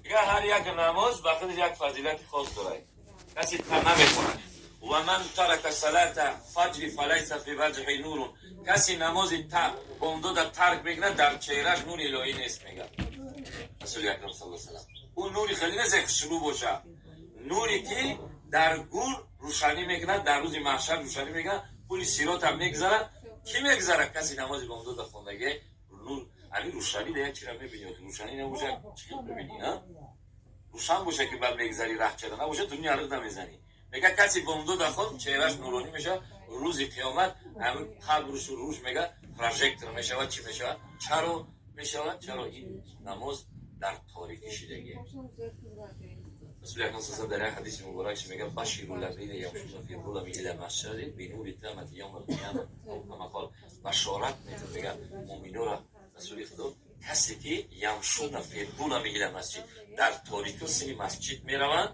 Дигар ҳар як намоз ба худаш як фазилати хос дорад. Касе та намехонад. Ва ман тарака салата фаҷри фалайса фи ваҷҳи нурун. Касе намози та бомдода тарк мекунад, дар чеҳраш нури илоҳӣ нест, мегӯяд Расули Акрам саллаллоҳу алайҳи васаллам. Ӯ нури хеле нест, хушрӯ боша. Нуре ки дар гур рӯшанӣ мекунад, дар рӯзи маҳшар рӯшанӣ мекунад, пули сиротам мегзарад. Кӣ мегзарад? Касе намози бомдода хондагӣ нур, ҳамин рӯшанӣ да як чира мебинӣ, рӯшанӣ набошад, чӣ мебинӣ, а? Рӯшан боша ки баъд мегзарӣ, раҳчада набошад, дунё ариқ намезанӣ. Мега касе бомдода хонд, чеҳраш нуронӣ мешавад, рӯзи қиёмат ҳамин қабрушу рӯш мега прожектор мешавад, чӣ мешавад? Чаро мешавад? Чаро ин намоз дар торикӣ шидагӣ? Расули Акрам саллаллоҳу дар як ҳадиси муборакш мега: баширу лазина ямшуна фи зулами ила масҷиди бинури тамати явмал қияма ав кама қол. Башорат метад, мега, муъминора Расули Худо, касе ки ямшуна фи зулами ила масҷид, дар торикӣ сини масҷид мераванд,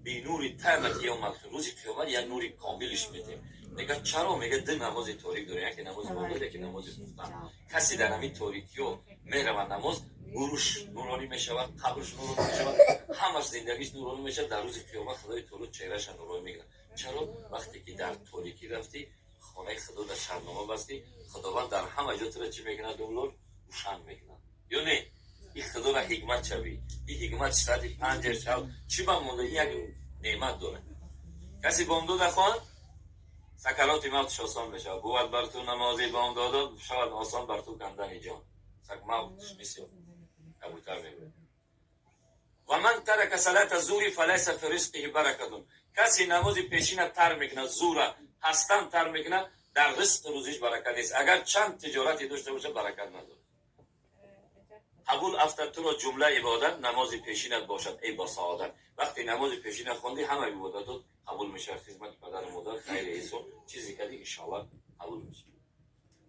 бинури тамати явмал, рӯзи қиёмат як нури комилиш метем. Мега чаро? Мега ду намози торик дорем, яке намози бомдод, яке намози хуфтан. Касе дар ҳамин торикиё меравад намоз, гуруш нуронӣ мешавад, қабрш нуронӣ мешавад, ҳамаш зиндагиш нуронӣ мешавад. Дар рӯзи қиёмат Худои таоло чеҳраша нуронӣ мекунад. Чаро? Вақте ки дар торикӣ рафтӣ, хонаи Худо дар шарнома бастӣ, Худованд дар ҳама ҷо тура чӣ мекунад? Думлор рӯшан мекунад ё не? Ин Худоро ҳикмат шавӣ, ин ҳикмат соати 5 шаб чӣ ба монда, ин як неъмат дорад. Касе бомдода хонд, сакароти мавтш осон мешавад. Бувад бар ту намози бомдодо, шавад осон бар ту кандани ҷон. Мавтш мисли кабутар мегӯяд. Ва ман тарака салата зури фалайса фи ризқиҳи баракатун. Касе намози пешина тарк мекунад, зура ҳастан тарк мекунад, дар ризқу рӯзиш баракат нест. Агар чанд тиҷорате дошта бошад, баракат надорад. Қабул афтад туро ҷумла ибодат, намози пешинат бошад, эй босаодат. Вақте намози пешина хондӣ, ҳама ибодатот қабул мешавад. Хизмати падару модар, хайри эҳсон, чизе кардӣ, иншоаллоҳ, қабул мешавад.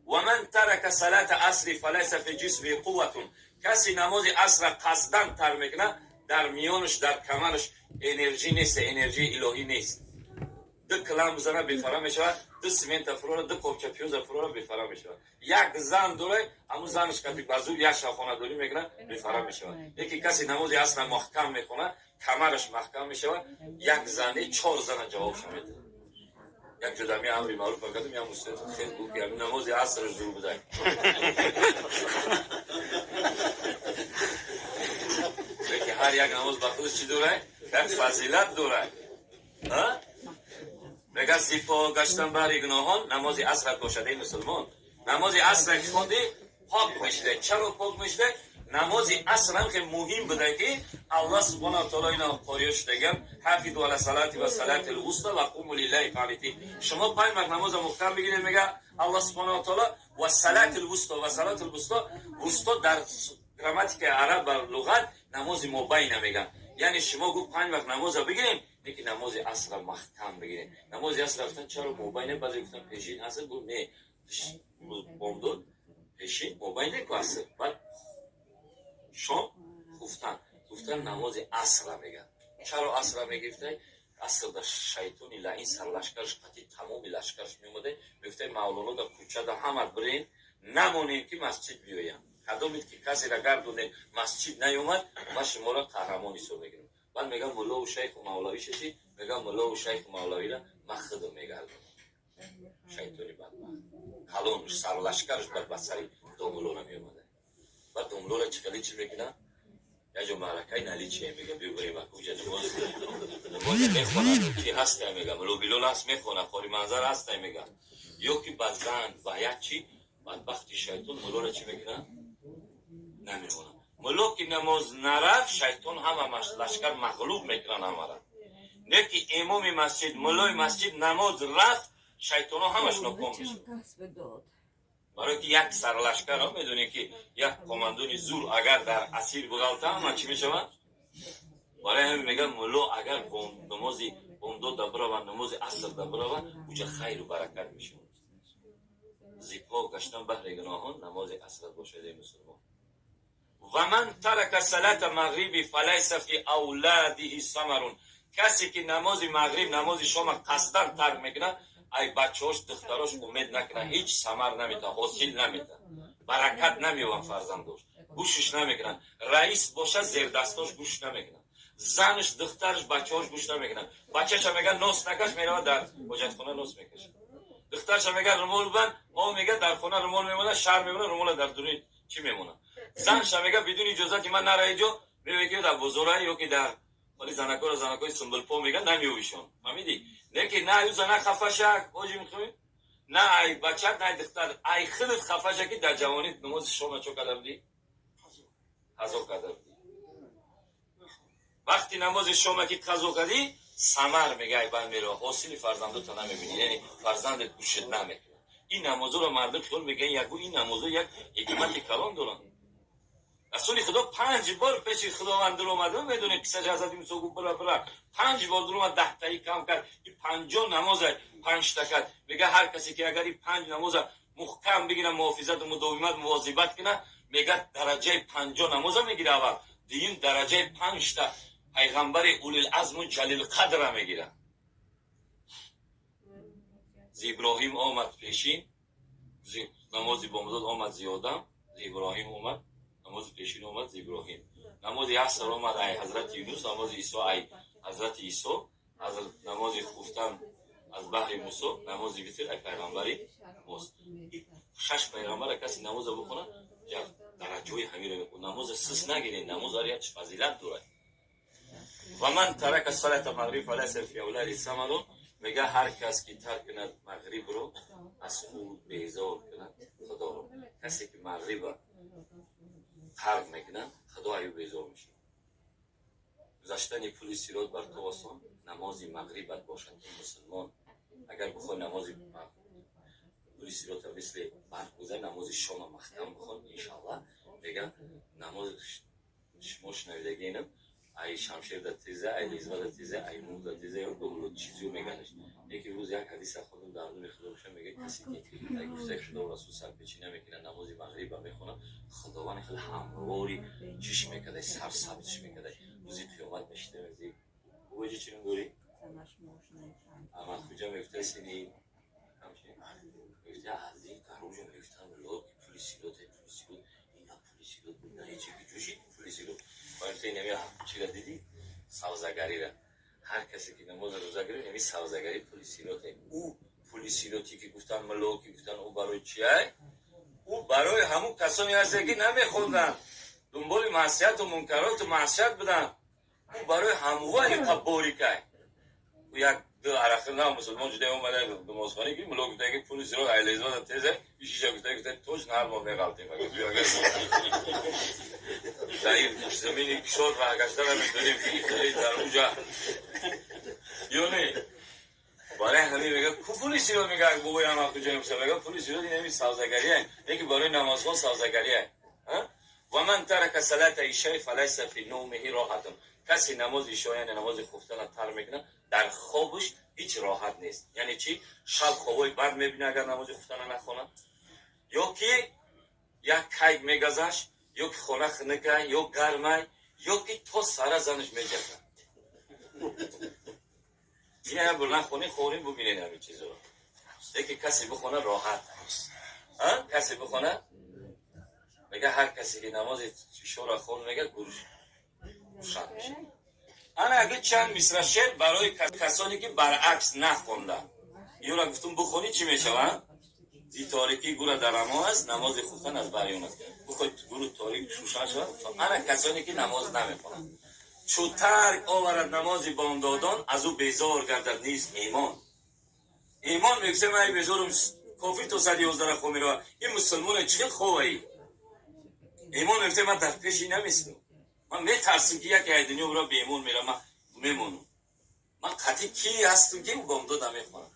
Ва ман тарака салата асри фалайса фи ҷисми қувватун. Касе намози асра қасдан тарк мекунад, дар миёнаш, дар камараш энержӣ нест, энержии илоҳӣ нест. Ду килам бизана, бефара мешавад, ду семента фурора, ду копча пиёза фурора, бефара мешавад. Як зан дора, ҳамун занаш кати ба зур як шаб хонадорӣ мекунад, бефара мешавад. Яке касе намози асра маҳкам мехонад, камараш маҳкам мешавад, як зане чор зана ҷавобша медиҳад. Як ҷо дар ми амри маъруф кардам, як мустаф хел гуфт, ки намози асраш зур будай. Лекин ҳар як намоз ба худаш чӣ дорад? Як фазилат дорад. Мега зипо гаштан баҳри гуноҳон намози асрат бошад, эй мусулмон. Намози асра ки хондӣ, пок мешавӣ. Чаро пок мешавӣ? Намози аср ҳам хеле муҳим буда, ки Аллоҳ субҳонаҳу ва таоло ина қориё шудагам: ҳафизу ала салати ва салати лвуста ва қуму лиллаҳи қонитин. Шумо панҷ вақт намоза муҳкам бигиред, мега Аллоҳ субҳонаҳу ва таоло. Ва салати лвусто, ва салати лвусто, вусто дар грамматикаи араб ва луғат намози мобайна меган. Яъне шумо гуфт панҷ вақт намоза бигирем, лекин намози асра маҳкам бигирем. Намози аср гуфтан чаро мобайна? Баъзе гуфтан пешин аср. Гуфт не, бомдод пешин мобайне ку аср, баъд шом хуфтан. Гуфтан намози асра меган. Чаро асра мегирифтай? Асрда шайтони лаин сарлашкарш қати тамоми лашкарш меомада, мегуфтай: мавлоно дар кӯчада ҳама бирен, намонем ки масҷид биёям. Кадомед ки касера гардонем, масҷид наёмад, ман шуморо қаҳрамон ҳисоб мекунам. Баъд мегам муллову шайху мавлавӣ шаши, мегам муллову шайху мавлавира ман худам мегардонам. Шайтони бадбахт калонш сарлашкарш бад ба сари домуллора меомада. Баъд домуллора чӣ хеле чӣ мекунад? Як ҷо маъракаи наличие, мега, бибарем акуҷа намоз мехонад, ки ҳаста, мега, мулло Билол ҳаст, мехонад, қори Манзар ҳаста, мега, ё ки ба зан ба як чи бадбахти шайтон муллоро чӣ мекунад? Намемонад. Мулло ки намоз нарафт, шайтон ҳама лашкар мағлуб мекунанд ҳамара. Не ки имоми масҷид, муллои масҷид намоз рафт, шайтонҳо ҳамаш ноком мешавад. Барои ки як сарлашкар, медонӣ ки як командони зур агар дар асир буғалта, ҳама чӣ мешавад? Барои ҳамин мегӯяд, мулло агар намози бомдода бирава, намози асрда бирава, уҷа хайру баракат мешавад. Зипо гаштан баҳри гуноҳон намози асрат бошад, эй мусулмон. Ва ман тарака салата мағриби фалайса фи авладиҳи самарун. Касе ки намози мағриб, намози шома қасдан тарк мекунад, ай бачаҳош, духтарош умед накунад, ҳеҷ самар наметавад, ҳосил наметавад, баракат намеёбанд фарзандош. Гӯшиш намекунанд. Раис боша, зердастош гӯш намекунанд. Занаш, духтараш, бачаҳош гӯш намекунанд. Бачаша мега, нос накаш, мерава, дар ҳоҷатхона нос мекашад. Духтарша мега, румол банд, о мега, дар хона румол мемонад, шаҳр мемонад, румола дар дуни чӣ мемонад. Занша мега, бидуни иҷозати ман нара иҷо, меои ки дар бозора ё ки дар ҳоли занакоро, занакои сумбулпо мега, намеёвишон. Фаҳмидӣ? Не ки на ю занак хафа шак, ҳоҷи мехоҳӣ? На ай бачат, на ай духтар, ай худат хафа ша, ки дар ҷавонӣ намози шома чо карда будӣ? Қазо карда будӣ. Вақти намози шома ки қазо кардӣ, самар мега ай банд мерава, ҳосили фарзандото намебинӣ, яъне фарзандат гӯшт намекунад. Ин намозоро мардум хиёл мекунанд, ягу ин намозо як ҳикмати калон доранд. Расули Худо 5 бор пеши Худованд дуромад, медонед, қиссаи ҳазрати Мусо гуфт, бара бара 5 бор дуромад, 10таи кам кард, ин 50 намоза панҷта кард. Мега, ҳар касе ки агар ин панҷ намоза муҳкам бигира, муҳофизату мудовимат, мувозибат кунад, мега, дараҷаи 50 намоза мегира аввал, дуюм дараҷаи панҷта пайғамбари улилазму ҷалилқадра мегира. Зи Иброҳим омад пешин, намози бомдод омад зи Одам, зи Иброҳим омад намози пешин, омад зи Иброҳим намози аср, омад ай ҳазрати Юнус намози Исо, ай ҳазрати Исо намози хуфтан, аз баҳри Мусо намози витр, ай пайғамбари мост. Шаш пайғамбара каси намоза бихонад, дараҷои ҳамиро. Намоза сис нагиред, намоз як фазилат дорад. Ва ман тарака салата мағриб фалайса фи авлади самарун. Мега, ҳар кас ки тарк кунад мағрибро, аз худ безор кунад Худоро. Касе ки мағриба тарк мекунад, Худо аю безор мешавад. Гузаштани пули сирот бар ту осон, намози мағрибат бошад. Эй мусулмон, агар бихоҳ намози пули сирота мисли барқ гузар, намози шома маҳкам бихон, иншаллах. Мега, намози шумо шунавидагиинам, ай шамшерда теза, ай лезвада теза, ай мурда теза, ё чизио меганаш. Яке рӯз як ҳадиса хондам, дар думи Худо боша, мега, касе ки дар гуфтаи Худо, Расул сарпечӣ намекунад, намози мағриба мехонад, Худованд хеле ҳамвори чиш мекарда, сарсабзиш мекарда. Рӯзи қиёмат мешида, бобоҷи, чӣ мегӯрӣ? Аҳмад куҷа мегуфта, сини мегуфта, аз ин гаружа мегуфтам, ки пули сирот, пули сирот, ина пули сирот буд, на ҳечи ки ҷӯшид пули сирот. Гуфта, инами чира дидӣ, савзагарира? Ҳар касе ки намози рӯза гирифт, ами савзагари пули сироте. Ӯ пули сироте ки гуфтан, мулло ки гуфтан, ӯ барои чиай? Ӯ барои ҳамун касоне ҳасте, ки намехонданд, дунболи маъсияту мункароту маъсият буданд. Ӯ барои ҳамвои борикай. Ӯ як ду арақи на мусулмон ҷуда омада намозхонӣ, ки мулло гуфта, ки пули сирот айлезода тезе, ишиша гуфта, гуфта, точ ҳар моҳ меғалтем, дар ин замини кишод ва гашта наметонем, дар уҷа ё не. Барои ҳамин мега, ку пули сирот? Мега, бобои ҳама куҷо мега, пули сирот ин ҳамин савзагария, яки барои намозхон савзагария. Ва ман тарака салата ишаи фалайса фи навмиҳи роҳатун. Касе намози ишо, яъне намози хуфтана тарк мекунад, дар хобаш ҳеҷ роҳат нест. Яъне чӣ? Шаб хобои бад мебина, агар намози хуфтана нахонад, ё ки як кайк мегазаш, ё ки хона хунукай, ё гармай, ё ки то сара занаш меҷазад. Ина як бор нахонӣ, хонӣ, бубинед ҳамин чизро. Яке касе бихона, роҳат касе бихона. Мега, ҳар касе ки намози ишора хон, мега, гурш рӯшан мешавад. Ана аги чанд мисра шеър барои касоне ки баръакс нахонданд. Ёра гуфтум, бухонӣ, чӣ мешавад? Зи торикӣ гура дар амон аст, намози хуфтан аз бари он аст. Бухоҳ гуру торик рӯшан шавад. Ана касоне ки намоз намехонанд: чу тарк оварад намози бомдодон, аз ӯ безор гардад низ имон. Имон мегӯсе, ман безорум, кофир то сади 11 хоб меравад, ин мусулмоне чӣ хел ховаи? Имон мегӯсе, ман дар пеши наместам, ман метарсим, ки яке ай дунё бира, беимон мера, ман мемонам. Ман қатъи ки ҳастам, ки бомдод намехонам.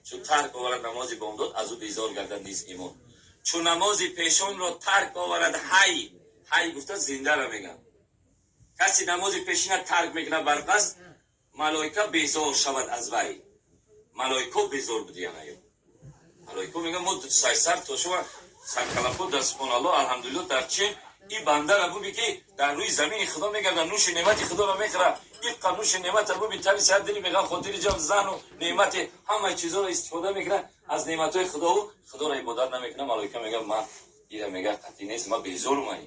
Чун тарк оварад намози бомдод, аз ӯ безор гардад низ имон. Чун намози пешонро тарк оварад ҳай, ҳай гуфта зиндаро мегӯям, касе намози пешина тарк мекунад барқасд, малоика безор шавад аз вай. Малоико безор будиянаё. Малоико мегӯяд, мо сайсар то шума саркалафо дар субҳоналлоҳ, алҳамдулилло, дар чин ин бандара буби, ки дар рӯи замини Худо мегардад, нӯши неъмати Худоро мехӯрад. Иққа нӯши неъмата буби, таби сиҳат, дили мегӯяд, хотири ҷам, зану неъмати, ҳамаи чизоро истифода мекунад аз неъматҳои Худову Худоро ибодат намекунад. Малоика мегӯяд, ман ира, мегӯяд, қатъӣ нест, ман безорум. Ай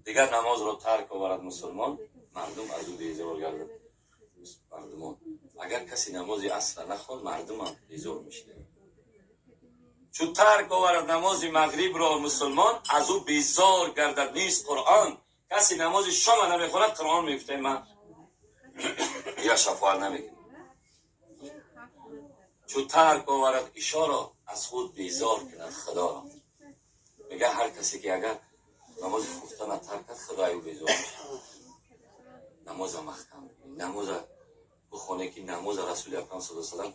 Дигар намозро тарк оварад мусулмон, мардум аз ӯ безор гардад. Мардумон, агар касе намози асра нахонд, мардумам безор мешавад. Чу тарк оварад намози мағрибро мусулмон, аз ӯ безор гардад низ Қуръон. Касе намози шома намехонад, Қуръон мегуфта: ман я шафоат намекунам. Чу тарк оварад ишоро, аз худ безор кунад Худоро. Мега, ҳар касе ки агар намози хуфтана тарк кард, Худо аю безор мешавад. Намоза маҳкам, намоза бухоне, ки намоза Расули Акрам саллаллоҳу алайҳи васаллам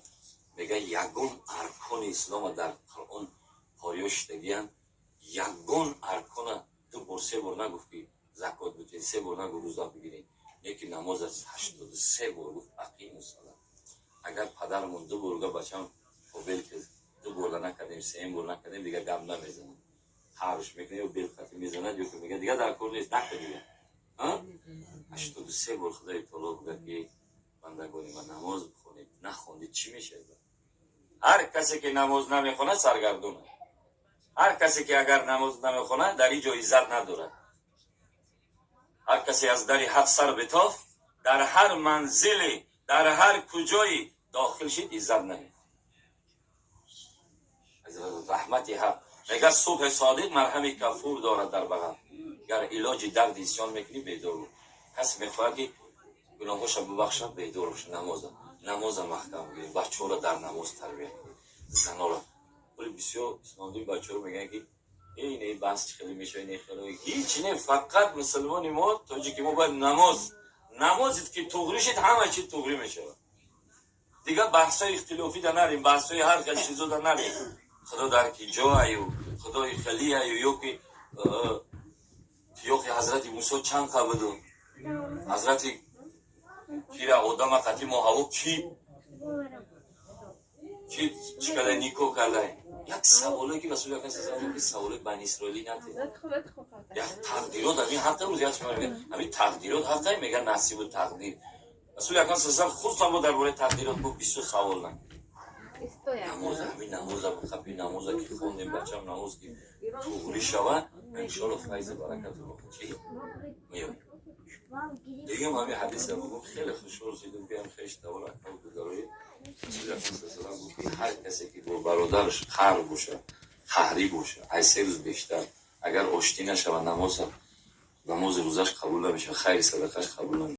мега, ягон аркони ислома дар Қуръон қориё шидагиянд, ягон аркона ду бор, се бор нагуфт, ки закот бутед, се бор нагуфт, рӯза бигиред, лекин намоза 83 бор гуфт: ақиму салат. Агар падарамон ду бор га, бачам бел ки ду бор накардем, сеюм бор накардем, дигар гап намезанад, ҳарш мекунад ё белхати мезанад, ё ки мега: дигар дар кор нест, накар дигар. 83 бор Худои таоло гуфт, ки бандагони ман, намоз бихонед. Нахондед, чӣ мешавад? Ҳар касе ки намоз намехонад, саргардон. Ҳар касе ки агар намоз намехонад, дар ин ҷо иззат надорад. Ҳар касе аз дари ҳақ сар битофт, дар ҳар манзиле, дар ҳар куҷое дохил шид, иззат намед аз раҳмати ҳақ. Мега, субҳи содиқ марҳами кафур дорад дар бағал, гар илоҷи дарди исён мекунӣ, бедор. Касе мехоҳад, ки гуноҳоша бубахшад, бедор боша, намоза маҳкам бигирем, бачаҳоро дар намоз тарбия кунем, занора. Вале бисёр исломдин бачаҳоро мегӯянд, ки ин баҳс хеле мешавад, не, хеле ҳеч не. Фақат мусулмони мо, тоҷики мо, бояд намоз, намозит ки туғрӣ шид, ҳама чи туғрӣ мешавад. Дигар баҳсҳои ихтилофӣ да нарем, баҳсҳои ҳар хел чизо да нарем. Худо дар ки ҷоаю, Худои халиаю, ё ки ёки ҳазрати Мусо чанд қа буду, ҳазрати кира одама қати мо ҳаво ки чӣ када нико кардай. Як саволе, ки Расули Акрам саллаллоҳу ки саволе бани исроилӣ нате. Як тақдирот ҳамин ҳаққа рӯз як ҳамин тақдирот ҳаққа мега, насибу тақдир. Расули Акрам саллаллоҳу худтон бо дар бораи тақдирот гуфт, бисёр савол накард. Намоза, ҳамин намоза қапи, намоза ки хондем, бачам, намоз ки туғрӣ шавад, иншоалло файзу баракату чӣ меояд. Дигам ҳамин ҳадиса бугум, хеле хушҳол шидум, ки ҳам хеш тавор акав дударои. Расули Акрам саллаллоҳу гуфт, ки ҳар касе ки бо бародараш қаҳр бошад, қаҳрӣ бошад, аз 3 рӯз бештар агар оштӣ нашавад, намози рӯзаш қабул намешавад, хайри садақаш қабул намешавад.